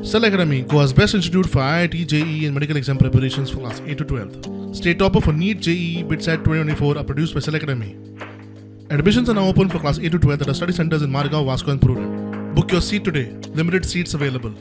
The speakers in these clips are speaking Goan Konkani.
Cell Academy, Goa's best institute for IIT, JEE, and medical exam preparations for class 8 to 12. State topper for NEET, JEE, BITSAT 2024 are produced by Cell Academy. Admissions are now open for class 8 to 12 at our study centers in Margao, Vasco, and Porvorim. Book your seat today. Limited seats available.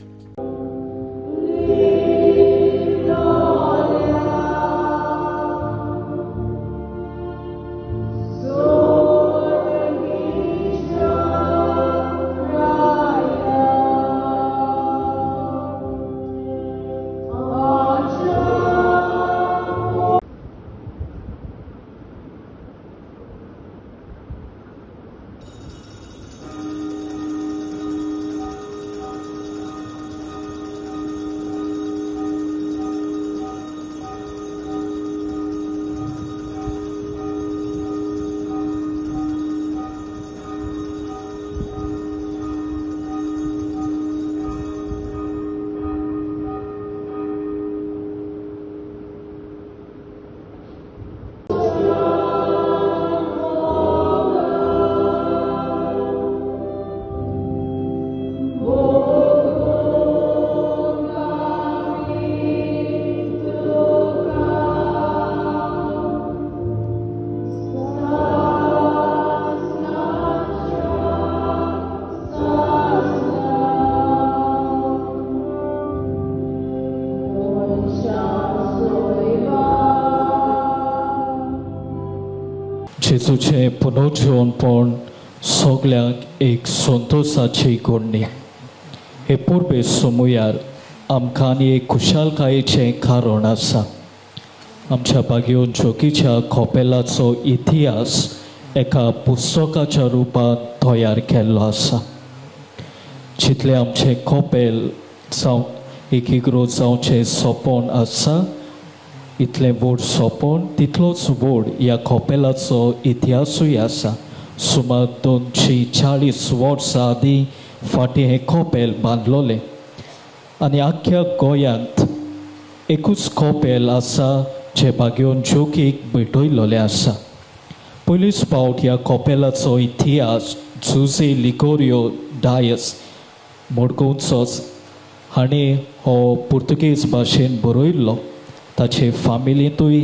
जेजूचें पुनर्जीवनपण सगल्यांक एक संतोशाची घडणी. हे परबे सोमुयार आमकां आनी एक खुशालकायेचें कारण आसा. आमच्या बागेवन जोकीच्या कोपेलाचो इतिहास एका पुस्तकाच्या रुपान तयार केल्लो आसा. जितलें आमचें कोपेल जावं एकीकृत जावचें सोंपण आसा, इतलें व्हड सोंपण तितलोच व्हड ह्या कोपेलाचो इतिहासूय आसा. सुमार 240 वर्सां आदीं फाटीं हें कोपेल बांदलोलें आनी आख्ख्या गोंयांत एकूच कोपेल आसा जें बागेवन जोकीक भेटयलोलें आसा. पयलीच फावट ह्या कोपेलाचो इतिहास जुझे लिगोरियो डायस मडगांवचोच हांणी हो पुर्तुगेज भाशेन बरयल्लो. ताचे फामिलींतूय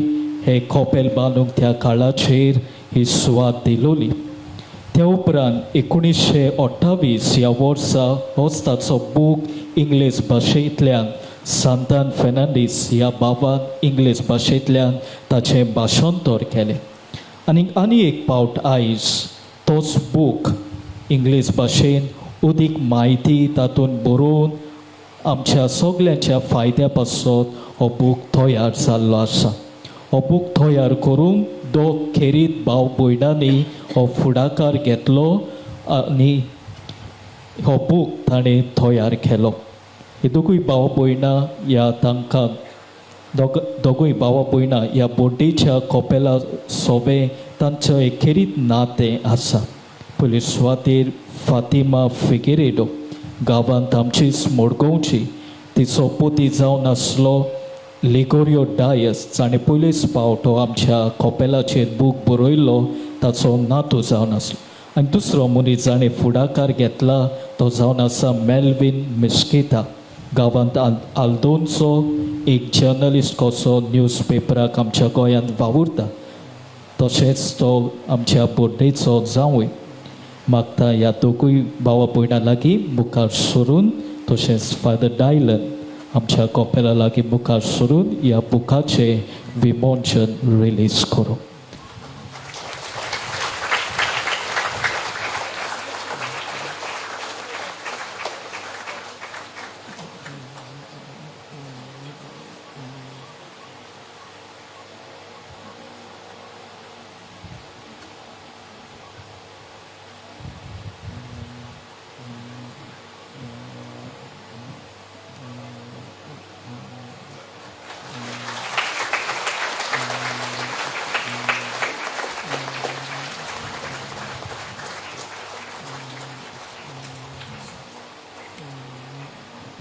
हे कोपेल बांदूंक त्या काळाचेर ही सुवात दिलोली. त्या उपरांत 1928 ह्या वर्सा होच ताचो बूक इंग्लीश भाशेंतल्यान सांतान फेर्नांडीस ह्या बाबान इंग्लीश भाशेंतल्यान ताचें भाशांतर केलें. आनी आनी एक फावट आयज तोच बूक इंग्लीश भाशेन उदीक म्हायती तातूंत बरोवन आमच्या सगल्यांच्या फायद्या पासत हो बूक तयार जाल्लो आसा. हो बूक तयार करूंक दोग खेरीत भाव भयणांनी हो फुडाकार घेतलो आनी हो बूक ताणें तयार केलो. ही दोगूय भाव भयणां ह्या तांकां दोगूय भावा भयणां ह्या बोड्डेच्या कोपेला सोबें तांचो एक खेरीत नातें आसा. पयले सुवातेर फातिमा फिगेरेडो गांवांत आमचीच मडगांवची, तिचो पोती जावन आसलो लिगोरियो डायस जाणें पयलेच फावट हो आमच्या कोपेलाचेर बूक बरयल्लो ताचो नातू जावन आसलो. आनी दुसरो मनीस जाणें फुडाकार घेतला तो जावन आसा मेल्वीन मिस्किता, गांवांत आल्दोनचो एक जर्नलिस्ट कसो न्यूज पेपराक आमच्या गोंयांत वावुरता, तशेंच तो आमच्या बोड्डेचो जावूय. मागता ह्या दोगूय भावा भयणां लागीं मुखार सरून, तशेंच फादर डायलन आमच्या कोपेला लागीं मुखार सरून ह्या बुकाचें विमोचन रिलीज करूं.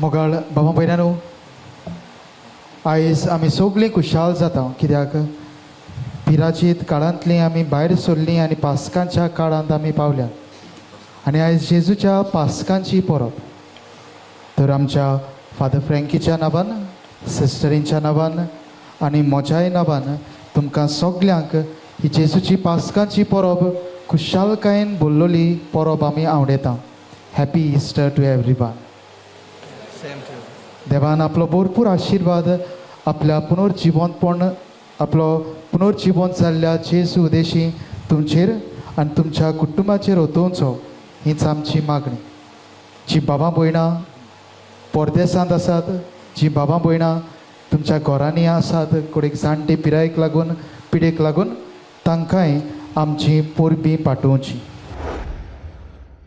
मोगाळ बाबा भयणांनो, आयज आमी सगळीं खुशाल जाता कित्याक पिराचीत काळांतलीं आमी भायर सरलीं आनी पास्कांच्या काळांत आमी पावल्या आनी आयज जेजूच्या पास्कांची परब. तर आमच्या फादर फ्रँकीच्या नांवान, सिस्टरींच्या नांवान आनी म्हज्याय नांवान तुमकां सगल्यांक ही जेजूची पास्काची परब खुशालकायेन भरलेली परब आमी आवडयता. Happy Easter to everyone. देवान आपलो भरपूर आशिर्वाद आपल्या पुनर्जिवंतपण, आपलो पुनर्जिवंत जाल्ल्या जेजू उदेशी तुमचेर आनी तुमच्या कुटुंबाचेर ओतोवचो हीच आमची मागणी. जी बाबा भयणां परदेसांत आसात, जी बाबा भयणां तुमच्या घरांनी आसात, कोणेक जाणटे पिरायेक लागून, पिडेक लागून, तांकांय आमची परबीं पाठोवची.